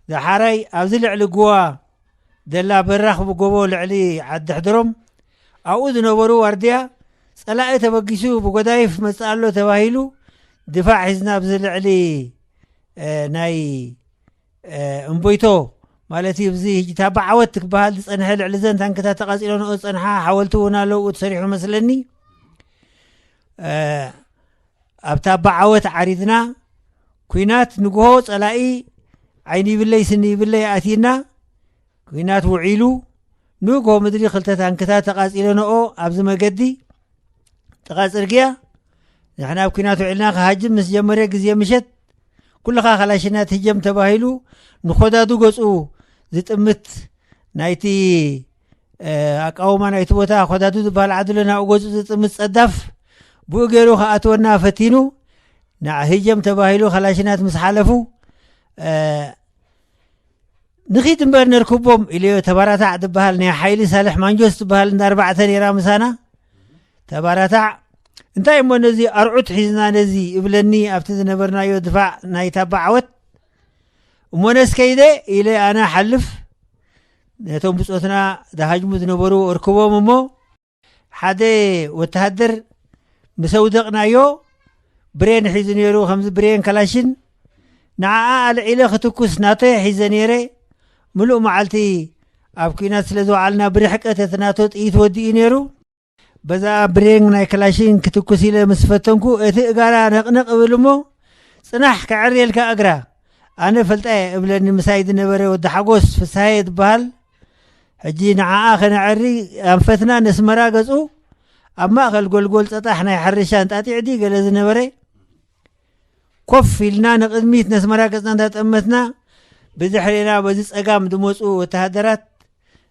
ደሓራይ ኣብዚ ልዕሊ ጉዋ ደላ በራኽ ብጎቦ ልዕሊ ዓዲ ሕድሮም ኣብኡ ዝነበሩ ዋርድያ፣ ጸላኢ ተበጊሱ ብጎዳይፍ መጽእ ኣሎ ተባሂሉ፣ ድፋዕ ሒዝና ኣብዚ ልዕሊ፣ እ፣ ናይ፣ እ፣ እምቦይቶ ማለት እዩ። እዚ ሕጂ ታባ ዓወት ትበሃል ዝጸንሐ፣ ልዕሊ ዘን ታንክታት ተቓጺለንኦ ዝጸንሓ ሓወልቲ እውን ኣሎ፣ ኣብኡ ተሰሪሑ መስለኒ። እ፣ ኣብ ታባ ዓወት ዓሪድና፣ ኲናት ንግሆ ጸላኢ ዓይኒ ይብለይ ስኒ ይብለይ ኣእቲና፣ ኲናት ውዒሉ፣ ንግሆ ምድሪ ክልተ ታንክታት ተቓጺለንኦ ኣብዚ መገዲ ጥቓ ጽርግያ። ንሕና ኣብ ኲናት ውዒልና ክሃጅም ምስ ጀመረ ግዜ ምሸት፣ ኩልኻ ካላሽናት ህጀም ተባሂሉ፣ ንኾዳዱ ገጹ ዝጥምት ናይቲ፣ እ፣ ኣቃውማ ናይቲ ቦታ፣ ኾዳዱ ዝበሃል ዓድሎ ናብኡ ገጹ ዝጥምት ጸዳፍ፣ ብኡ ገይሩ ክኣትወና ፈቲኑ፣ ንዓ ህጀም ተባሂሉ ካላሽናት ምስ ሓለፉ፣ እ፣ ንኺድ እምበር ነርክቦም ኢለዮ። ተባራታዕ ዝበሃል ናይ ሓይሊ ሳልሕ ማንጆስ ዝበሃል እንዳ ኣርባዕተ ነይራ ምሳና። ተባራታዕ፣ እንታይ እሞ ነዚ ኣርዑት ሒዝና ነዚ እብለኒ ኣብቲ ዝነበርናዮ ድፋዕ ናይ ታባ ዓወት። እሞ ነስ ከይደ ኢለ ኣነ ሓልፍ፣ ነቶም ብጾትና ዝሃጅሙ ዝነበሩ እርክቦም እሞ፣ ሓደ ወተሃደር ምስ ኣውደቕናዮ፣ ብሬን ሒዙ ነይሩ፣ ከምዚ ብሬን ካላሽን፣ ንዓኣ ኣልዒለ ክትኩስ ናተይ ሒዘ ነይረ። ምሉእ መዓልቲ ኣብ ኲናት ስለ ዝወዓልና፣ ብርሕቀት እቲ ናቶ ጥይት ወዲኡ ነይሩ። በዛ ብሬን ናይ ክላሽን ክትኩስ ኢለ ምስ ፈተንኩ፣ እቲ እጋራ ነቕነቕ እብል እሞ፣ "ጽናሕ፣ ከዐርየልካ እግራ፣ ኣነ ፈልጣየ" እብለኒ ምሳይ ዝነበረ ወዲ ሓጎስ ፍስሃየ ዝበሃል። ሕጂ ንዓኣ ከነዐሪ ኣንፈትና ነስመራ ገጹ፣ ኣብ ማእከል ጎልጎል ጸጣሕ ናይ ሕርሻ እንጣጢዕ ድዩ ገለ ዝነበረ፣ ኮፍ ኢልና ንቕድሚት ነስመራ ገጽና እንዳጠመትና፣ ብድሕሬና በዚ ጸጋም ዝመጹ ወተሃደራት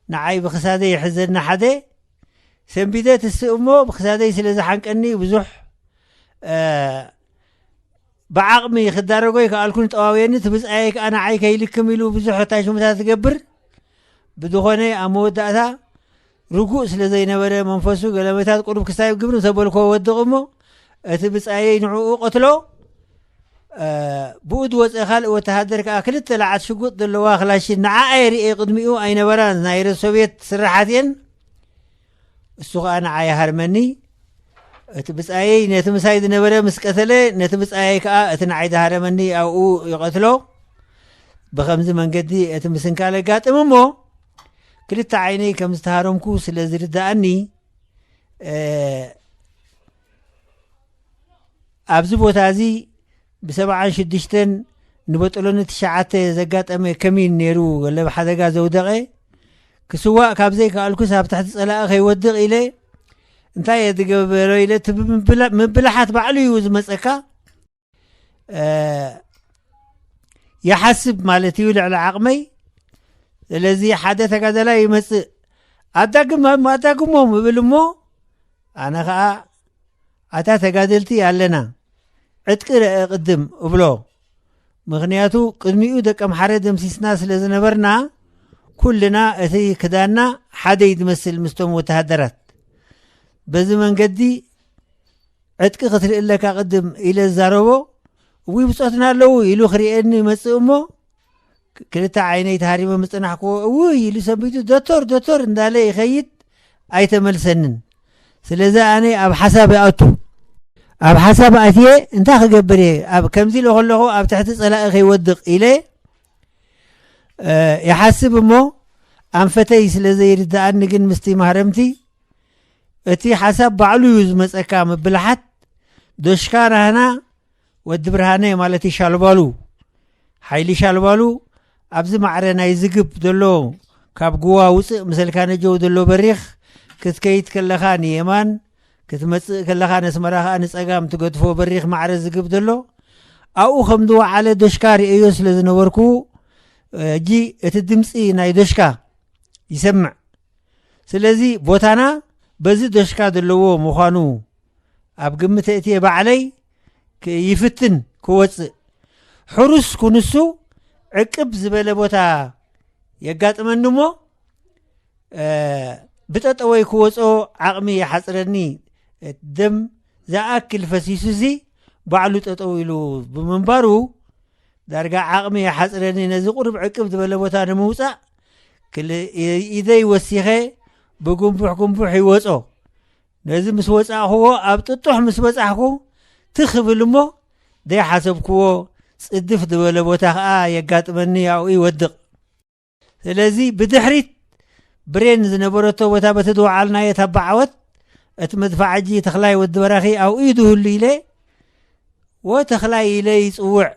ንዓይ ብክሳደይ ይሕዘና ሓደ፣ ሰንቢደ ትስእ እሞ ብክሳደይ ስለ ዝሓንቀኒ ብዙሕ፣ እ፣ ብዓቕሚ ክዳረጎ ይከኣልኩን ጠዋውየኒ፣ እቲ ብጻየይ ከኣ ንዓይ ከይልክም ኢሉ ብዙሕ ታሽሙታት ዝገብር። ብዝኾነ ኣብ መወዳእታ ርጉእ ስለ ዘይነበረ መንፈሱ ገለመታት ቁሩብ ክሳይ ግብሪ እንተበልኮ ወድቕ እሞ እቲ ብጻየይ ንዕኡ ቀትሎ። እ፣ ብኡ ዝወጸ ካልእ ወተሃደር ከኣ ክልተ ለዓት ሽጉጥ ዘለዋ ክላሽን ንዓኣ የርእየ ቅድሚኡ ኣይነበራን፣ ናይ ሶቪየት ስራሓት እየን። እሱ ከኣ ንዓይ ይሃርመኒ። እቲ ብጻየይ ነቲ ምሳይ ዝነበረ ምስ ቀተለ፣ ነቲ ብጻየይ ከኣ እቲ ንዓይ ዝሃረመኒ ኣብኡ ይቐትሎ። ብኸምዚ መንገዲ እቲ ምስንካል ኣጋጥም እሞ፣ ክልተ ዓይነይ ከም ዝተሃረምኩ ስለ ዝርድኣኒ፣ እ፣ ኣብዚ ቦታ እዚ ብሰብዓን ሽዱሽተን ንበጠሎኒ ትሽዓተ ዘጋጠመ ከሚን ነይሩ፣ ገለ ብሓደጋ ዘውደቐ። ክስዋእ ካብ ዘይከኣልኩስ ኣብ ትሕቲ ጸላኢ ከይወድቕ ኢለ፣ እንታይ እየ ዝገበሮ ኢለ፣ እቲ ብምብላ-፣ ምብላሓት ባዕሉ እዩ ዝመጸካ። እ፣ ይሓስብ ማለት እዩ ልዕሊ ዓቕመይ። ስለዚ ሓደ ተጋዳላይ ይመጽእ፣ "ኣዳግም-፣ ኣዳግሞም" እብል እሞ፣ ኣነ ኸኣ፣ "ኣታ ተጋደልቲ ኣለና፣ ዕጥቂ ርአ ቅድም" እብሎ። ምኽንያቱ ቅድሚኡ ደቀምሓረ ደምሲስና ስለ ዝነበርና፣ ኩልና እቲ ክዳንና ሓደ እዩ ዝመስል ምስቶም ወተሃደራት። በዚ መንገዲ፣ "ዕጥቂ ክትርኢ ኣለካ ቅድም" ኢለ ዝዛረቦ፣ "እውይ ብጾትና ኣለዉ" ኢሉ ክርእየኒ ይመጽእ እሞ፣ ክ-፣ ክልተ ዓይነይ ተሃሪመ ምጽናሕክዎ፣ "እውይ" ኢሉ ሰንቢቱ፣ "ዶቶር፣ ዶቶር" እንዳለ ይኸይድ፣ ኣይተመልሰንን። ስለዚ ኣነ ኣብ ሓሳብ ይኣቱ። ኣብ ሓሳብ ኣትየ፣ "እንታይ ክገብር እየ? ኣብ ከምዚ ኢለ ከለኹ ኣብ ትሕቲ ጸላኢ ከይወድቕ" ኢለ፣ እ፣ ይሓስብ እሞ፣ ኣንፈተይ ስለ ዘይርድኣኒ ግን ምስቲ ማህረምቲ፣ እቲ ሓሳብ ባዕሉ እዩ ዝመጸካ። ምብልሓት ዶሽካ ናህና ወዲ ብርሃነ ማለት እዩ፣ ሻልባሉ፣ ሓይሊ ሻልባሉ፣ ኣብዚ ማዕረ ናይ ዝግብ ዘሎ፣ ካብ ጉዋ ውጽእ ምሰልካ ነጀው ዘሎ በሪኽ፣ ክትከይድ ከለኻ ንየማን፣ ክትመጽእ ከለኻ ነስመራ ኸኣ ንጸጋም ትገድፎ በሪኽ ማዕረ ዝግብ ዘሎ፣ ኣብኡ ከም ዝወዓለ ዶሽካ ርእዮ ስለ ዝነበርኩ፣ ሕጂ እቲ ድምጺ ናይ ዶሽካ ይሰምዕ። ስለዚ ቦታና በዚ ዶሽካ ዘለዎ ምዃኑ ኣብ ግምት እትየ ባዕለይ ክ-፣ ይፍትን ክወጽእ። ሕሩስ ኩንሱ ዕቅብ ዝበለ ቦታ የጋጥመኒ እሞ፣ እ፣ ብጠጠወይ ክወጾ ዓቕሚ ይሓጽረኒ። ደም ዝኣክል ፈሲሱሲ ባዕሉ ጠጠው ኢሉ ብምንባሩ፣ ዳርጋ ዓቕሚ ይሓጽረኒ ነዚ ቁሩብ ዕቅብ ዝበለ ቦታ ንምውጻእ። ክል-፣ ኢደይ ወሲኸ ብጉንቡሕ ጉንቡሕ ይወጾ። ነዚ ምስ ወጻእኽዎ፣ ኣብ ጥጡሕ ምስ በጻሕኩ፣ ትኽ እብል እሞ፣ ዘይሓሰብክዎ ጽድፍ ዝበለ ቦታ ኸኣ የጋጥመኒ፣ ኣብኡ ይወድቕ። ስለዚ ብድሕሪት ብሬን ዝነበረቶ ቦታ በቲ ዝወዓልናዮ ታባ ዓወት፣ እቲ መድፍዓጂ ተኽላይ ወዲ በራኺ ኣብኡ እዩ ዝህሉ ኢለ፣ "ወ ተኽላይ" ኢለ ይጽውዕ።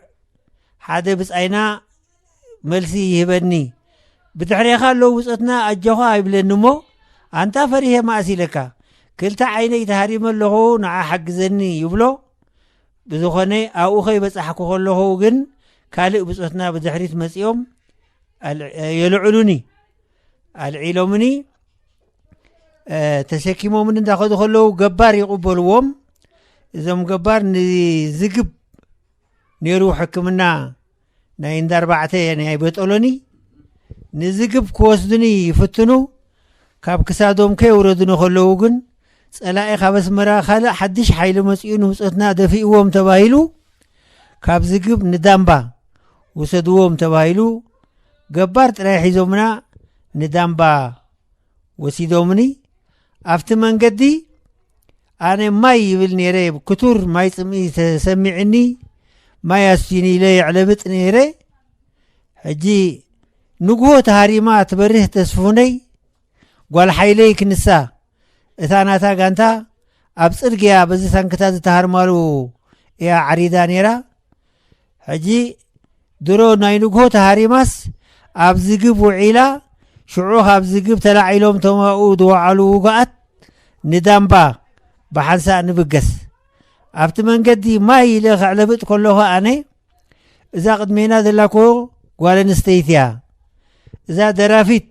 ሓደ ብጻይና መልሲ ይህበኒ። "ብድሕሬኻ ኣለዉ ብጾትና፣ ኣጆኻ" ይብለኒ እሞ፣ "ኣንታ ፈሪሄ መኣስ ኢለካ፣ ክልተ ዓይነይ ተሃሪመ ኣለኹ፣ ንዓ ሓግዘኒ" ይብሎ። ብዝኾነ ኣብኡ ከይበጻሕኩ ከለኹ ግን ካልእ ብጾትና ብድሕሪት መጺኦም ኣል-፣ የልዕሉኒ፣ ኣልዒሎምኒ፣ እ፣ ተሰኪሞምኒ እንዳኸዱ ከለዉ ገባር ይቕበልዎም። እዞም ገባር ንዝግብ ነይሩ ሕክምና ናይ እንዳ ኣርባዕተ ናይ በጠሎኒ፣ ንዝግብ ክወስዱኒ ይፍትኑ። ካብ ክሳዶም ከየውረዱኒ ከለዉ ግን፣ ጸላኢ ካብ ኣስመራ ካልእ ሓድሽ ሓይሊ መጺኡ ንብጾትና ደፊእዎም ተባሂሉ፣ ካብ ዝግብ ንዳምባ ውሰድዎም ተባሂሉ፣ ገባር ጥራይ ሒዞምና ንዳምባ ወሲዶምኒ። ኣብቲ መንገዲ ኣነ ማይ ይብል ነይረ፣ ክቱር ማይ ጽምኢ ተሰሚዕኒ፣ ማይ ኣስቲኒ ኢለ የዕለብጥ ነይረ። ሕጂ ንግሆ ተሃሪማ ትበርህ ተስፉነይ፣ ጓል ሓይለይ ክንሳ፣ እታ ናታ ጋንታ ኣብ ጽርግያ በዚ ታንክታት ዝተሃርማሉ እያ ዓሪዳ ነይራ። ሕጂ ድሮ ናይ ንግሆ ተሃሪማስ ኣብ ዝግብ ውዒላ፣ ሽዑ ካብ ዝግብ ተላዒሎም እቶም ኣብኡ ዝወዓሉ ውጉኣት ንዳምባ ብሓንሳእ ንብገስ። ኣብቲ መንገዲ ማይ ኢለ ከዕለብጥ ከለኹ ኣነ፣ እዛ ቅድሜና ዘላ እኮ ጓል ኣንስተይቲ እያ። እዛ ደራፊት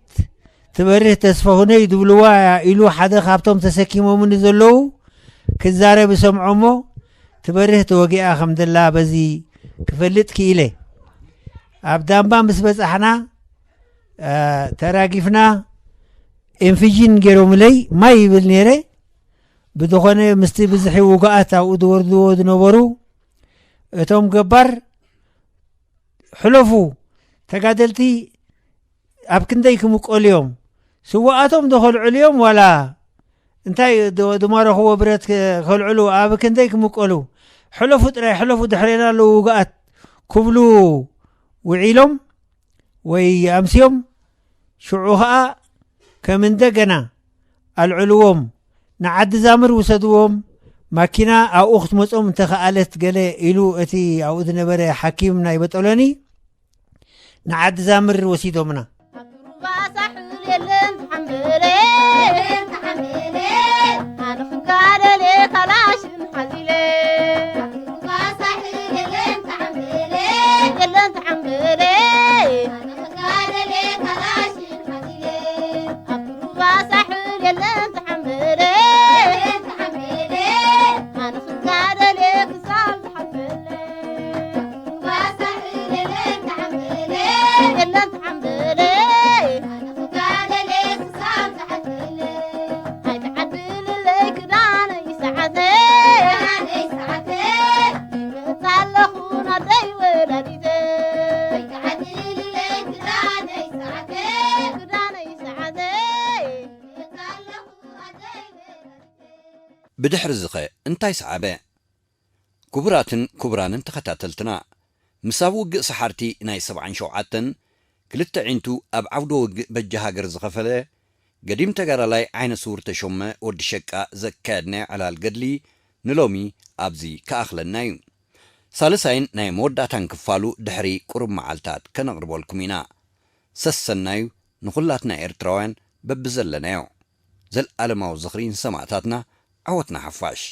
ትበርህ ተስፋሁነይ ዝብልዋ እያ ኢሉ ሓደ ካብቶም ተሰኪሞምኒ ዘለዉ ክዛረብ ይሰምዖ እሞ፣ ትበርህ ተወጊኣ ከም ዘላ በዚ ክፈልጥ ክኢለ። ኣብ ዳምባ ምስ በጻሕና፣ እ፣ ተራጊፍና፣ ኤንፊጂን ገይሮምለይ ማይ ይብል ነይረ። ብዝኾነ ምስቲ ብዝሒ ውጉኣት ኣብኡ ዝወርድዎ ዝነበሩ እቶም ገባር፣ ሕለፉ፣ ተጋደልቲ ኣብ ክንደይ ክምቀሉ እዮም? ስዋኣቶም ዶ ከልዕሉ እዮም ዋላ እንታይ ዶ-፣ ዝማረኽዎ ብረት ከ-፣ ከልዕሉ ኣብ ክንደይ ክምቀሉ? ሕለፉ ጥራይ፣ ሕለፉ፣ ድሕሬና ኣለዉ ውጉኣት ክብሉ ውዒሎም ወይ ኣምስዮም። ሽዑ ኸኣ ከም እንደገና ኣልዕልዎም፣ ንዓዲ ዛምር ውሰድዎም፣ ማኪና ኣብኡ ክትመጾም እንተኸኣለት ገለ ኢሉ እቲ ኣብኡ ዝነበረ ሓኪም ናይ በጠሎኒ ንዓዲ ዛምር ወሲዶምና። ኣብ ሩባ ሳሕል የለን ተሓምበለ፣ ኣነ ክጋደል እየ ካላሽን ሓዚለ። ኣብ ሩባ ሳሕል የለን ተሓምበለ፣ የለን ተሓምበለ፣ ኣነ ክጋደል እየ ካላሽን ሓዚለ። ኣብ ሩባ ሳሕል የለን ተሓምበለ፣ የለን ተሓምበለ፣ ኣነ ክጋደል እየ ክሳብ ዝሓልፈለይ። ብድሕሪ ዝኸ እንታይ ሰዓበ? ክቡራትን ክቡራንን ተኸታተልትና፣ ምስ ኣብ ውግእ ሰሓርቲ ናይ ሰብዓን ሸውዓተን ክልተ ዒንቱ ኣብ ዓውደ ውግእ በጃ ሃገር ዝኸፈለ ገዲም ተጋዳላይ ዓይነ ስውር ተሾመ ወዲ ሸቃ ዘካየድናዮ ዕላል ገድሊ ንሎሚ ኣብዚ ክኣኽለና እዩ። ሳልሳይን ናይ መወዳእታን ክፋሉ ድሕሪ ቁሩብ መዓልታት ከነቕርበልኩም ኢና። ሰሰናዩ ንኹላትና ኤርትራውያን በብዘለናዮ። ዘልኣለማዊ ዝኽሪ ንሰማእታትና። ዓወት ንሓፋሽ።